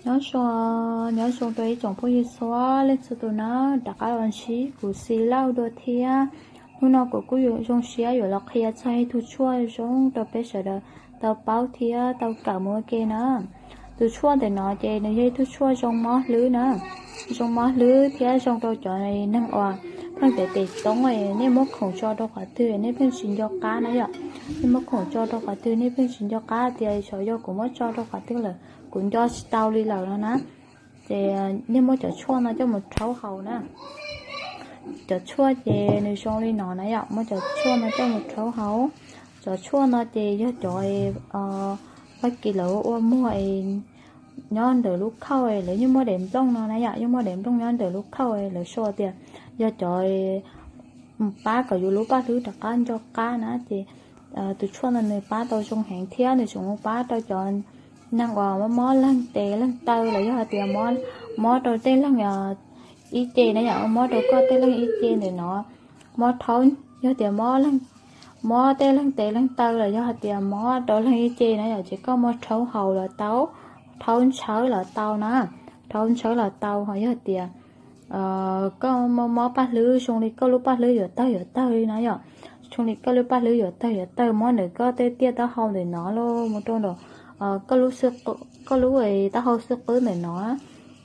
Nyob zoo, nyob zoo rau ib tsoom phooj ywg txhua leej txhua tus na, rov qab los ntsib kuv Xi Lauj dua thiab. Hnub no kuv kuj zoo siab yuav los qhia txog ib tug tshuaj zoo rau peb sawv daws tau paub thiab tau kawm mus ua ke na. Tus tshuaj ntawm no ces nws yog ib tug tshuaj zoo mob hlwb na, zoo mob hlwb thiab zoo rau cov neeg uas pheej tes tes toob, nej muab khoom tso rau qhov twg nej pheej tsis nco qab na yom. Nej muab khoom tso rau qhov twg nej pheej tsis nco qab tias xyov yog kuv muab tso rau qhov twg lawm, kuv nco tsis tau li lawm no na. Ces nej muab cov tshuaj no coj mus rhaub haus na. Cov tshuaj ces nws zoo li no na yom, muab cov tshuaj no coj mus rhaub haus. Cov tshuaj no ces yog cov Fab Kis lawv ua muag nyob ntawm lub khauj, lawv yeej muab daim nplooj no na yom, yeej muab daim nplooj nyob ntawm lub khauj, lawv sau tias yog cov mus pab kom yus lub paj hlwb rov qab nco qab na. Ces tus tshuaj no nws pab tau zoo heev thiab nws tseem mus pab rau cov neeg uas mob mob leeg tes leeg taw los yog hais tias mob rau tej leeg ib ce na yom, mob rau koj tej leeg ib ce ntawm no, mob rhaub, yog tias mob tej leeg tes leeg taw los yog hais tias mob rau leeg ib ce na yom, ces koj muab rhaub haus los tau, rhaub ntshawv los tau na, rhaub ntshawv los tau. Ho yog tias koj mob mob paj hlwb zoo li koj lub paj hlwb yuav tawg yuav tawg li na yom, zoo li koj lub paj hlwb yuav tawg yuav tawg, mob ntawm koj tej tiaj taub hau ntawm no los mus rau nram koj lub taub hau xub qwb ntawm no,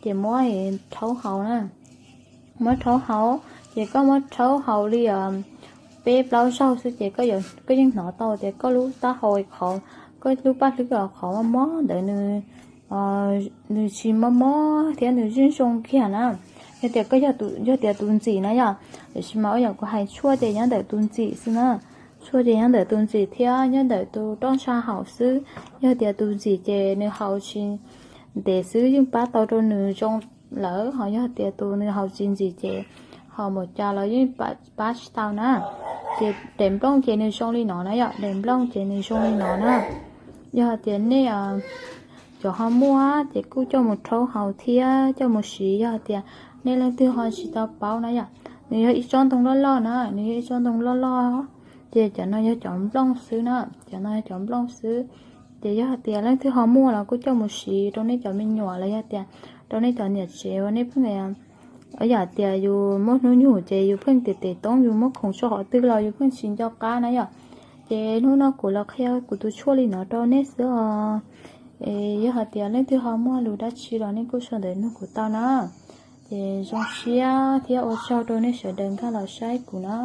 ces muab rhaub haus na. Muab rhaub haus, ces koj muab rhaub haus li peb plaub zaug xwb ces koj yeej hnov tau tias koj lub taub hau qhov, koj lub paj hlwb qhov mob mob ntawd nws tsis mob mob thiab nws zoo zoo kiag na. Yog tias koj, yog tias tus ntxim na yom, tiam sis mas ua yam kuv hais tshuaj ces nyob ntawm tus ntxim xwb na. Tshuaj ces nyob ntawm tus ntxim thiab nyob ntawm tus roj ntsha haus xwb. Yog tias tus ntxim ces nws haus tsis ntev xwb yeej pab tau rau nws zoo lawm, ho yog tias tus nws haus tsis ntxim ces haus npaum cas los yeej pab tsis tau na. Ces daim nplooj ces nws zoo li no na yom, daim nplooj ces nws zoo li no na. Yog tias nej cov ho muaj ces kuj coj mus rhaub haus thiab coj mus siv. Yog tias nej leej twg ho tsis tau paub na yom, nws yog ib tsob ntoo loj loj na, nws yog ib tsob ntoo loj loj. Ces cov no yog cov nplooj xwb na, cov no yog cov nplooj xwb. Ces yog hais tias leej twg ho muaj los kuj coj mus siv rau nej cov me nyuam los yog tias rau nej cov niam tsev uas nej pheej, yam tias yus muaj hnub nyoog ces yus pheej tes tes toob, yus muab khoom tso qhov twg los yus pheej tsis nco qab na yom. Ces hnub no kuv los qhia kuv tus tshuaj li no rau nej xwb os. Yog hais tias leej twg ho muaj lus dab tsi los nej kuj sau ntawv nug kuv tau na. Ces zoo siab thiab ua tsaug rau nej sawv daws nkag los saib kuv na.